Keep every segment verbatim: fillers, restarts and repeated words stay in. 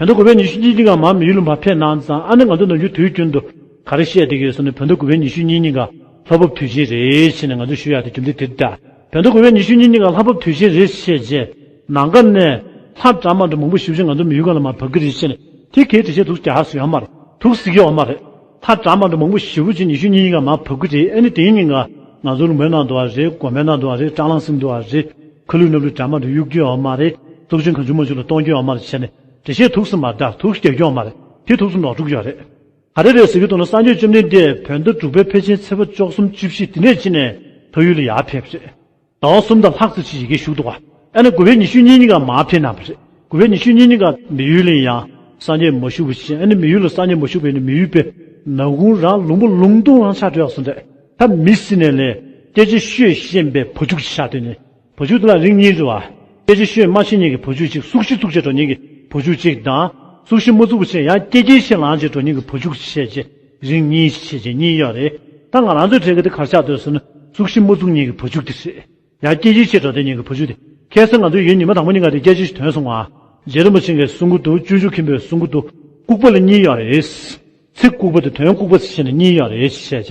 བོད་ཟླ་དགུ་པའི་ཉི་ཤུ་གཉིས་ཉིན་གང་མར་མི་ཡུལ་ལ་མར་ཕེབས་གནང་ཙང་ཨ་ནི་ང་ཚོ་ནམ་རྒྱུན་དུས་རྒྱུན་དུ་ག་རེ་བཤད་བསྡད་ཀྱི་ཡོད་ཟེར་ན། བོད་ཟླ་དགུ་པའི་ཉི་ཤུ་གཉིས་ཉིན་གང་ལྷ་བབས་དུས་ཆེན་རེད་ཟེར་ནས་ང་ཚོ་ཞུ་ཡག་དེ་རྒྱུ་མཚན་དེ་རེད་ད། བོད་ཟླ་དགུ་པའི་ཉི་ཤུ་གཉིས་ཉིན་གང་ལྷ་བབས་དུས་ཆེན་རེད་བཤད་རྗེས་ནམ་མཁའ་ནས་ལྷ་འདྲ་མ་འདྲ་མང་པོ་ཞེ་པོ་ཅིག་ང་ཚོ་མི་ཡུལ་སྒང་ལ་མར་བབས་ཀྱི་རེད་བཤད་ནས་དེ་གའི་འགྲེལ་བཤད་འདུག་རྒྱག་ཧ་སུ་ཡོད་མ་རེད། འདུག་ཟེར་གྱི་ཡོད་མ་རེད། ལྷ་འདྲ་མ་འདྲ་མང་པོ་ཞེ་པོ་ཅིག་ཉི་ཤུ་གཉིས་ཉིན་གང་མར་བབས་ཀྱི་རེད། ཨ་ནི་དེའི་ཉིན་གང་ང་ཚོ་ལུང་པའི་ནང་དུ་བ་རེད། དགོན་པའི་ནང་དུ་བ་རེད། སྲང་ལམ་གསུམ་དུ་བ་རེད། ཁ་ལུད་སྣབས་ལུད་འདྲ་མ་འདྲ་གཡུག་རྒྱུ་ཡོད་མ་རེད། སྲོག་ཆགས་གང་བྱུང་མང་བྱུང་ལ་གཏོང་རྒྱུ་ཡོད་མ་རེད་བྱས་ནས་འགྲེལ་བཤད་འདུག་སེ་མར་ད་འདུག་སེ་རྒྱག་རྒྱུ་ཡོད་མ་རེད། དེ་འདུག་སེ་ནོར་འགྲོ་གི་ཡོད་རེད། ག་རེ་རེད་ཟེར་གྱི་འདུག་ན། སངས་རྒྱས་བཅོམ་ལྡན་འདས་བོད་ཟླ་དྲུག་པའི་ཕལ་ཆེར་ཚེས་པ་བཅུ་གསུམ་བཅུ་བཞི་དེ་ནས་ཕྱིན་ནས་ལྷ་ཡུལ་ལ་ཡར་ཕེབས་རེད། ཟླ་བ་གསུམ་དང་ལྷག་ཙམ་ཞིག་ཡ་གིར་བཞུགས་འདུག་ག་ཨ་ནི་དགུ་པའི་ཉི་ཤུ་གཉིས་ཉིན་གང་མར་ཕེབས་གནང་བ་རེད། དགུ་པའི་ཉི་ཤུ་གཉིས་ཉིན་གང་མི་ཡུལ་ལ་ཡང་སངས་རྒྱས་མ་བཞུགས་པ་བྱས། ཨ་ནི་མི་ཡུལ་ལ་སངས་རྒྱས་མ་བཞུགས་པ་ཡིན་ན་མི་ཡུལ་པའི་ནང་ཁུལ་རང་ལུང་པ་ལུང་སྟོང་རང་ཆགས་འགྲོ་ཡག་བཟོ་འདྲ། ད་མི་ཟེར་ནས་ལས་སྐད་ཆ་ཤོད་ཤེས་པའི་བུ་ཕྲུག་ཅིག་ཆགས་སྡོད་ནས། བུ་ཕྲུག་དེ་ལ་རིགས་གཉིས་རེད་བ། སྐད་ཆ་ཤོད་མ་ཤེས་མཁན་གྱི་བུ་ཕྲུག་ཅིག་སུག་ཤི་སུག་ཤི་འགྲོ་མཁན་གྱི་བུ་ཕྲུག་ཅིག་དང་། སུག་ཤི་མ་ཚུགས་པ་བྱས་ཡང་སྐྱེ་རྒྱལ་ཆེ་ལངས་བྱས་འགྲོ་མཁན་གྱི་བུ་ཕྲུག་ཅིག་བྱས་རྗེས་རིགས་གཉིས་བྱས་རྗེས་གཉིས་ཡོད་རེད། ད་ང་རང་ཚོའི་གྲས་ཀྱི་དེ་ག་རེ་ཆགས་འདུག་ཟེར་ན། སུག་ཤི་མ་ཚུགས་མཁན་གྱི་བུ་ཕྲུག་དེ་རེད། ཡང་སྐྱེ་རྒྱལ་ཆེ་འགྲོ་བསྡད་མཁན་གྱི་བུ་ཕྲུག་དེ། ཁ་སང་ང་ཚོས་ཡིན་ཉི་མ་དང་པོ་ཉིན་ག་དེ་སྐད་ཆ་ཞིག་ཐོན་སོང་ང་། རྗེ་རིན་པོ་ཆེ་གིས་གསུང་གི་འདུག་སྤྱོད་འཇུག་མཁན་པོས་གསུང་གི་འདུག་ལྐུགས་པ་ལ་གཉིས་ཡོད་རེད། ཚིག་ལྐུགས་པ་དེ་དོན་ལྐུགས་པ་ཟེར་བྱས་ནས་གཉིས་ཡོད་རེད་བཤད་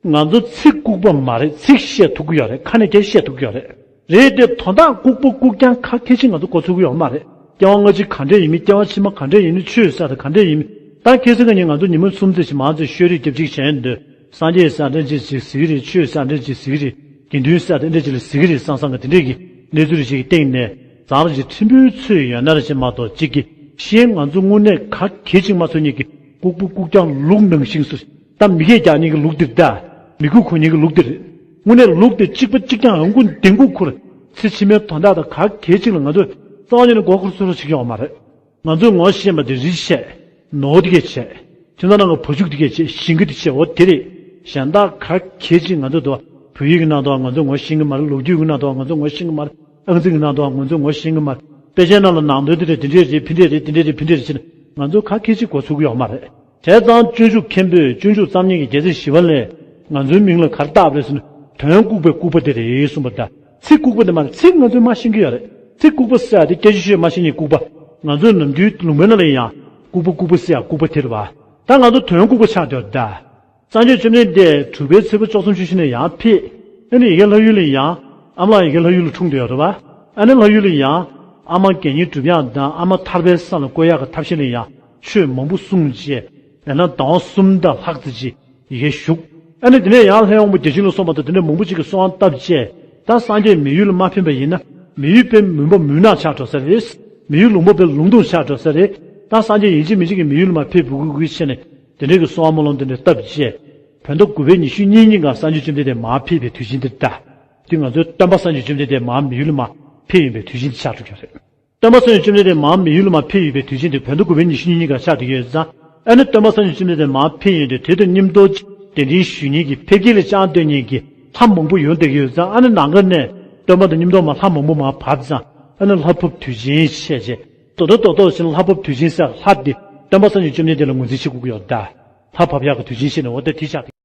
བྱས། ང་ཚོ་ཚིག་ལྐུགས་པ་མ་རེད། ཚིག་བཤད་ཐུབ་ཀྱི་ཡོད་རེད། ཁ་ནས་སྐད་བཤད་ཐུབ་ཀྱི་ཡོད་རེད། རེད་དེ་དོན་དག་ལྐུགས་པ་ལྐུགས་རྐྱང་ཁ་ཁད་ཅིག་ང་ཚོ་གོ་ཚོད་ཀྱི་ཡོད་མ་རེད། སྐྱེ་བ་སྔ་ཕྱི་ག་འདྲས་ཡིན་མིན། སྐྱེ་བ་ཕྱི་མ་ག་འདྲས་ཡིན་མིན། ཆོས་ཟེར་དེ་ག་འདྲས་ཡིན་མིན། ད་ཁ་སང་ཁ་ཉིན་ང་ཚོ་ཉི་མ་གསུམ་ཙམ་ཞིག་མང་ཙམ་ཤོད་རེས་རྒྱབ་ཅིག་བྱས་འདུག་སངས་རྒྱས་ཟེར་འདྲ་ཅིག་ཅིག་ཟེར་གྱི་རེད། ཆོས་ཟེར་འདྲ་ཅིག་ཟེར་གྱི་རེད། དགེ་འདུན་ཟེར་འདྲ་ཅིག་ལ་ཟེར་གྱི་རེད། བསམ་བསམ་གྱི་དེ་འདྲས་ཀྱི་གནས་ཚུལ་རེ་ཞིག་གི་སྟེང་ནས་ཛ་དྲག་ཅིག་ཕྲན་བུའི་ཚོད་ཡོད་ན་རེ་ཞིག་མ་གཏོགས་གཅིག་གི་ཤེས་ང་ཚོ་དངོས་གནས་ག་གེ་ཅིག་མ་ཚོར་མཁན་གྱི་ལྐུགས་པ་ལྐུགས་རྐྱང་ལུག་ནང་བཞིན་སུ། ད་མི་སྐད་རྒྱག་མཁན་གྱི་ལུག་འདི་རེད་ད། མི་གུ་གོ་མཁན་གྱི་ལུག་འདི་རེད། དངོས་གནས་ལུག་འདི་གཅིག་པ་གཅིག་རྐྱང་ཡང་ཀུན་ལྡེང་གུ་ཁུར། ཚེ་ཕྱི་མའི་དོན་དག་དང་ག་གེ་ཅིག་ལ་ང་ཚོས་རྩ་བ་ཉིད་ནས་མགོ་འཁོར་གསོ་རོགས་བྱེད་ཀྱི་ཡོད་མ་རེད། ང་ཚོས་ངོ་ཤེས་པ་དེ་རི་བྱས། ནོར་དེ་གས་བྱས། ཁྱིམ་ཚང་ནང་གི་བུ་ཕྲུག་དེ་གས་བྱས། ཞིང་ཁ་དེ་བྱས། འོ་དེ་རེད། གཞན་དག་ག་གེ་ཅིག་ང་ཚོ་དོ་བོད་ཡིག་གི་ནང་དུ་ང་ཚོས་ངོ་ཤེས་ཀྱི་མ་རེད། ལོ་རྒྱུས་ཀྱི་ནང་དུ་ང་ཚོས་ངོ་ཤེས་ཀྱི་མ་རེད། ཨང་རྩིས་ཀྱི་ནང་དུ་ང་ཚོས་ངོ་ཤེས་ཀྱི་མ་རེད། དཔེ་ཆའི་ནང་ལ་ནང་དོན་དེ་འདྲས་དེ་འདྲས་རེད། ཕི་འདྲས་རེད། དེ་འདྲས་རེད། ཕི་འདྲས་རེད་ཟེར་ནས་ང་ཚོ་ག་གེ་ཅིག་གོ་ཚོད་ཀྱི་ཡོད་མ་རེད། བྱས་ཙང་སྤྱོད་འཇུག་མཁན་པོས་སྤྱོད་འཇུག་རྩོམ་མཁན་གྱི་རྒྱལ་སྲས་ཞི་བ་ལྷས་ང་ཚོའི་མིང་ལ་ག་རེ་བཏགས་པ་རེད་ཟེར་ན། དོན་ལྐུགས་པའི་ལྐུགས་པ་དེ་རེད་གསུངས་པ་དང་། ཚིག་ལྐུགས་པ་དེ་མ་རེད། ཚིག་ང་ཚོས་མ་ཤེས་ཀྱི་ཡོད་རེད། ཚིག་ལྐུགས་པ་ཟེར་ཡ་དེ་སྐད་ཆ་ཤོད་མ་ཤེས་མཁན་ལྐུགས་པ། ང་ཚོའི་ནམ་རྒྱུན་ལུང་པའི་ནང་ལ་ཡང་ལྐུགས་པ་ལྐུགས་པ་ཟེར་ཡ་ལྐུགས་པ་དེ་རེད་བ། ད་ང་ཚོ་དོན་ལྐུགས་པ་ཆགས་བསྡད་ཡོད་ད། སངས་རྒྱས་བཅོམ་ལྡན་འདས་དྲུག་པའི་ཚེས་པ་བཅུ་གསུམ་བཅུ་བཞི་ནས་ཡར་ཕེབས། ཨ་ནི་ཡ་གི་ལྷ་ཡུལ་ལ་ཡང་། ཨ་མ་ལགས་ཡ་གི་ལྷ་ཡུལ་ལ་འཁྲུངས་བསྡད་ཡོད་རེད་བ། ཨ་ནི་ལྷ་ཡུལ་ལ་ཡང་། ཨ་མ་དགེ་བསྙེན་སྒྲུབ་ཡག་དང་ཨ་མ་ཐར་པའི་ས་ལ་བཀོད་ཡག་གི་ཐབས་ཤེས་ལ་ཡང་ཆོས་མང་པོ་གསུངས་རྗེས། ཡང་ན་ཟླ་བ་གསུམ་དང་ལྷག་ཙམ་ཅིག་ཡ་གིར་བཞུགས། ཨ་ནི་དེ་ནས་ཡང་ལྷ་ཡི་དབང་པོ་བརྒྱ་བྱིན་ལ་སོགས་པ་དང་དེ་འདྲ་མང་པོ་ཅིག་གིས་གསོལ་བ་བཏབ་རྗེས། ད་སངས་རྒྱས་མི་ཡུལ་ལ་མ་ཕེབས་པ་ཡིན་ན་མི་ཡུལ་དཔེ་མུན་པ་མུན་ནག་ཆགས་འགྲོ་ས་རེད། མི་ཡུལ་ལུང་པ་དཔེ་ལུང་སྟོང་ཆགས་འགྲོ་ས་རེད། ད་སངས་རྒྱས་ཡིན་གཅིག་མིན་གཅིག་གིས་མི་ཡུལ་ལ་མར་ཕེབས་དགོས་དགོས་བྱས་ནས་དེ་འདྲ་གི་གསོལ་བ་སྨོན་ལམ་དེ་འདྲ་བཏབ་རྗེས། བོད་ཟླ་དགུ་པའི་ཉི་ཤུ་གཉིས་ཉིན་གང་སངས་རྒྱས་བཅོམ་ལྡན་འདས་མར་ཕེབས་པའི་དུས་ཆེན་འདི་རེད་ད། དེ་ང་ཚོའི་སྟོན་པ་སངས་རྒྱས་བཅོམ་ལྡན་འདས་མར་མི་ཡུལ་ལ་མར་ཕེབས་ཡོད་པའི་དུས་ཆེན་འདི་ཆགས་འགྲོ་གི་རེད། སྟོན་པ་སངས་རྒྱས་བཅོམ་ལྡན་འདས་མར་མི་ཡུལ་ལ་མར་ཕེབས་ཡོད་པའི་དུས་ཆེན་དེ་བོད་ཟླ་དགུ་པའི་ཉི་ཤུ་གཉིས་ཉིན་གང་ཆགས་བསྡད་ཡོད་ཙང་། ཨ་ནི་སྟོན་པ་སངས་རྒྱས་བཅོམ་ལྡན་འདས་མར་ཕེབས་ཡོད་དུས་དེ་དང་མཉམ་དུ་གདན་འདྲེན་ཞུ་མཁན་གྱི་ཕེབས་སྐྱེལ་ལ་བཅར་འདོད་མཁན་གྱི་ལྷ་མང་པོ་ཡོང་བསྡད་ཀྱི་ཡོད་ཙང་། ཨ་ནི་ནམ་མཁའ་ནས་སྟོན་པ་དང་མཉམ་དུ་མར་ལྷ་མང་པོ་མར་བབས་ཙང་། ཨ་ནི་ལྷ་བབས་དུས་ཆེན་བྱས་རྗེས། རྡོག་རྡོག་རྡོག་རྡོག་བྱས་ནས་ལྷ་བབས་དུས་ཆེན་ཟེར་ལྷ་དེ་སྟོན་པ་སངས་རྒྱས་བཅོམ་ལྡན་འདས་ལ་ངོས་འཛིན་བྱེད་དགོས་ཀྱི་ཡོད་ད། ལྷ་བབས་ཡག་གི་དུས་ཆེན་བྱས་ནས་འོ་ད་དེ་ཆགས།